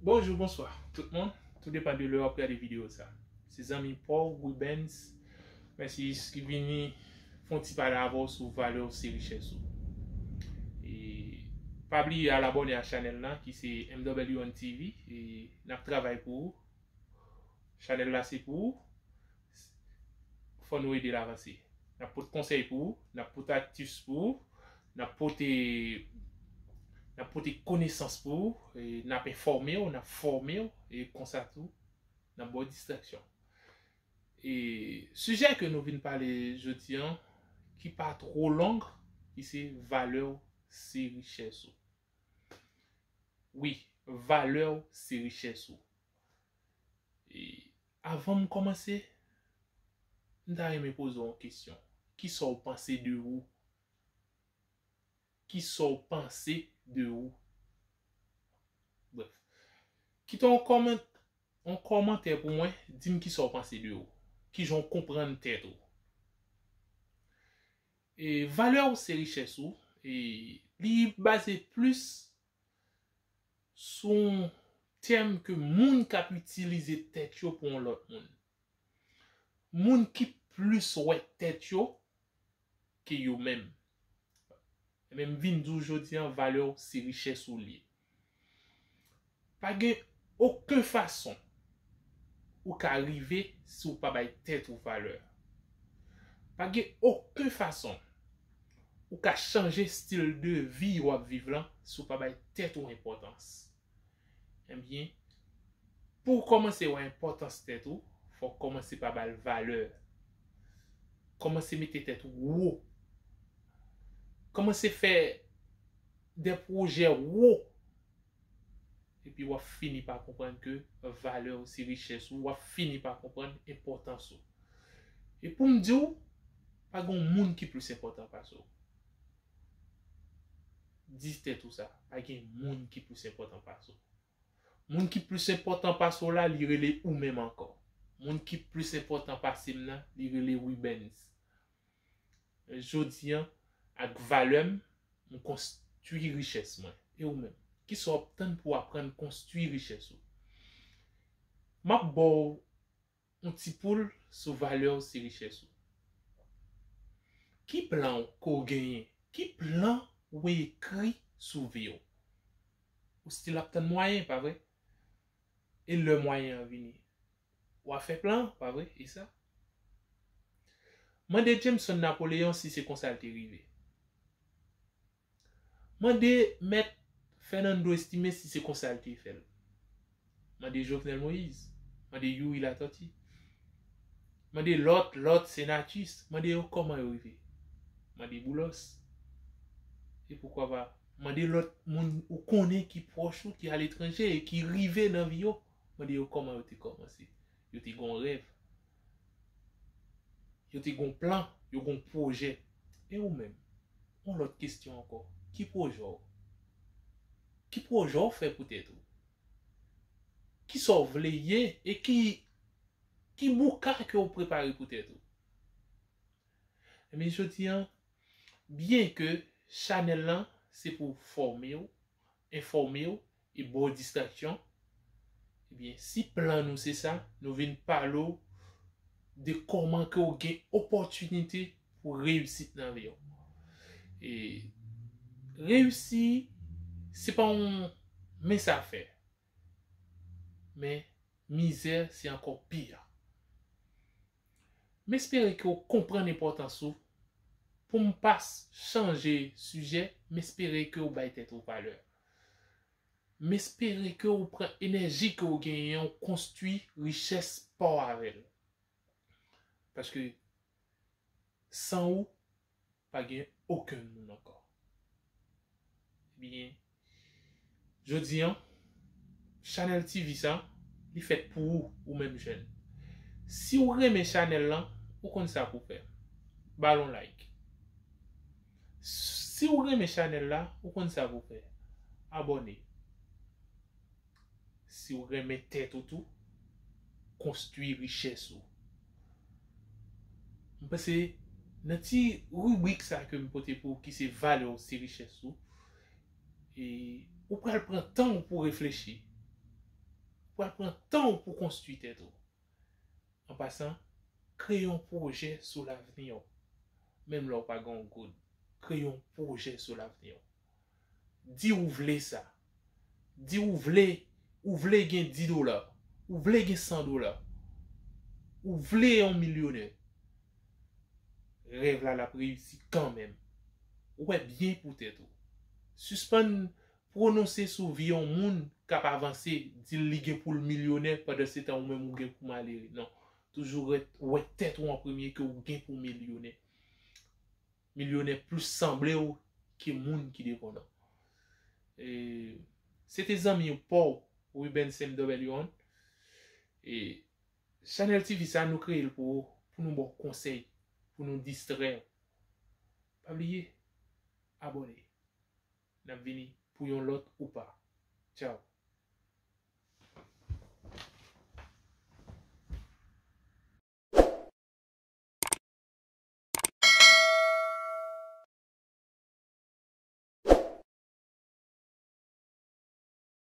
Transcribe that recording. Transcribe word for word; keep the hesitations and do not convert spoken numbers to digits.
Bonjou, bonswa tout moun. Tou depann de lè w ap gade videyo sa. Se zanmi pa w, Rubens. Mèsi ki vini fè yon ti pale avè w sou valè w se richès ou. E pa bliye al abòne a chanèl la ki se M W N T V. E n ap travay pou ou. Chanèl la se pou ou. Fò nou ede l avanse. N ap pote konsèy pou ou, n ap pote atis pou ou, n ap pote n ap pote konesans pou ou, e n ap enfòme w, n ap fòme w, e konsa tou, n ap ba w distraksyon. E sijè ke nou vin pale jodi an, ki pa twò long, ki se valè w se richès ou. Wi, valè w se richès ou. E avan m kòmanse, m ta renmen poze w yon kesyon. Kisa w panse de ou? Kisa w panse de ou? Brèf. Kite yon kòmant-, yon kòmantè pou mwen, di m kisa w panse de ou. Kijan w konprann tèt ou. E valè w se richès ou. E li baze plis sou yon tèm ke moun k ap itilize tèt yo pou yon lòt moun. Moun ki plis wè tèt yo ke yo menm. Ebyen, m vin di w jodi an, valè w se richès ou li ye. Pa gen okenn fason ou ka rive si w pa bay tèt ou valè. Pa gen okenn fason ou ka chanje stil de vi w ap viv lan si w pa bay tèt ou enpòtans. Ebyen, pou w kòmanse wè enpòtans tèt ou, fò w kòmanse pa ba l valè. Kòmanse mete tèt ou wo. Kòmanse fè de pwojè wo. Epi w ap fini pa konprann ke valè w se richès ou, w ap fini pa konprann enpòtans ou. E pou m di w, pa gen moun ki plis enpòtan pase w. Di tèt ou sa, pa gen moun ki plis enpòtan pase w. Moun ki plis enpòtan pase w la, li rele ou menm ankò. Moun ki plis enpòtan pase m nan, li rele Rubens. Jodi an, ak valè m, m konstwi richès mwen. E ou menm? Kisa w ap tann pou w aprann konstwi richès ou? M ap ba w yon ti poul sou valè w se richès ou. Ki plan w ke w genyen? Ki plan ou ekri sou vi w? Ou still ap tann mwayen, pa vre? E lè mwayen an vini, w a fè plan, pa vre? E sa? Mande Jameson Napoléon si se konsa l te rive. Mande Mèt Fernando Estimé si se konsa l te fè l. Mande Jovenel Moïse. Mande Youri Latortue. Mande lòt, lòt senatus. Mande yo kòman yo rive. Mande Boulos. E poukwa pa, mande lòt moun ou konnen ki pwòch ou, ki aletranje e ki rive nan vi yo. Mande yo kòman yo te kòmanse. Yo te gen yon rèv. Yo te gen yon plan, yo gen yon pwojè. E ou menm? Yon lòt kesyon ankò. Ki pwojè w? Ki pwojè w fè pou tèt ou? Kisa w vle ye e ki, ki bouka ke w prepare pou tèt ou? Ebyen, jodi an, byen ke chanèl lan se pou fòme w, enfòme w e ba w distraksyon, ebyen, si plan nou se sa, nou vin pale w de kòman ke w gen opòtinite pou reyisit nan vi w. E reyisi, se pa yon mens afè. Men mizè, se ankò pire. M espere ke w konprann enpòtans ou. Pou m pa s-, chanje sijè, m espere ke w bay tèt ou valè. M espere ke w pran enèji ke w genyen, w konstwi richès pa w avè l. Paske san ou, pa gen okenn moun ankò. Ebyen, jodi an, chanèl T V sa, li fèt pou ou, ou menm jèn. Si w renmen chanèl lan, ou konn sa pou fè. Ba l yon like. Si w renmen chanèl la, ou konn sa pou fè. Abòne. Si w renmen tèt ou tou, konstwi richès ou. M panse nan ti ribrik sa ke m pote pou ou ki se valè w se richès ou, e ou pral pran tan w pou reflechi. pral pran tan w pou konstwi tèt ou. An pasan, kreye yon pwojè sou lavni w. Menm lè w pa gen yon goud, kreye yon pwojè sou lavni w. Di ou vle sa. Di ou vle, ou vle gen dis dola, ou vle gen san dola, ou vle yon milyonè. Rèv la, l ap reyisi kanmenm. Ou wè byen pou tèt ou. Sispann pwononse sou vi yon moun k ap avanse, di l li gen pou l milyonè, pandan se tan ou menm ou gen pou malere. Non. Toujou wè, wè tèt ou an premye ke ou gen pou milyonè. Milyonè plis sanble w ke moun ki devan w. E, se te zanmi w pa w, Ruben Sam W on. E, Chanèl T V sa, nou kreye l pou, pou nou ba w konsèy, pou nou distrè w. Pa bliye, abòne. N ap vini pou yon lòt ou pa. Tchaw.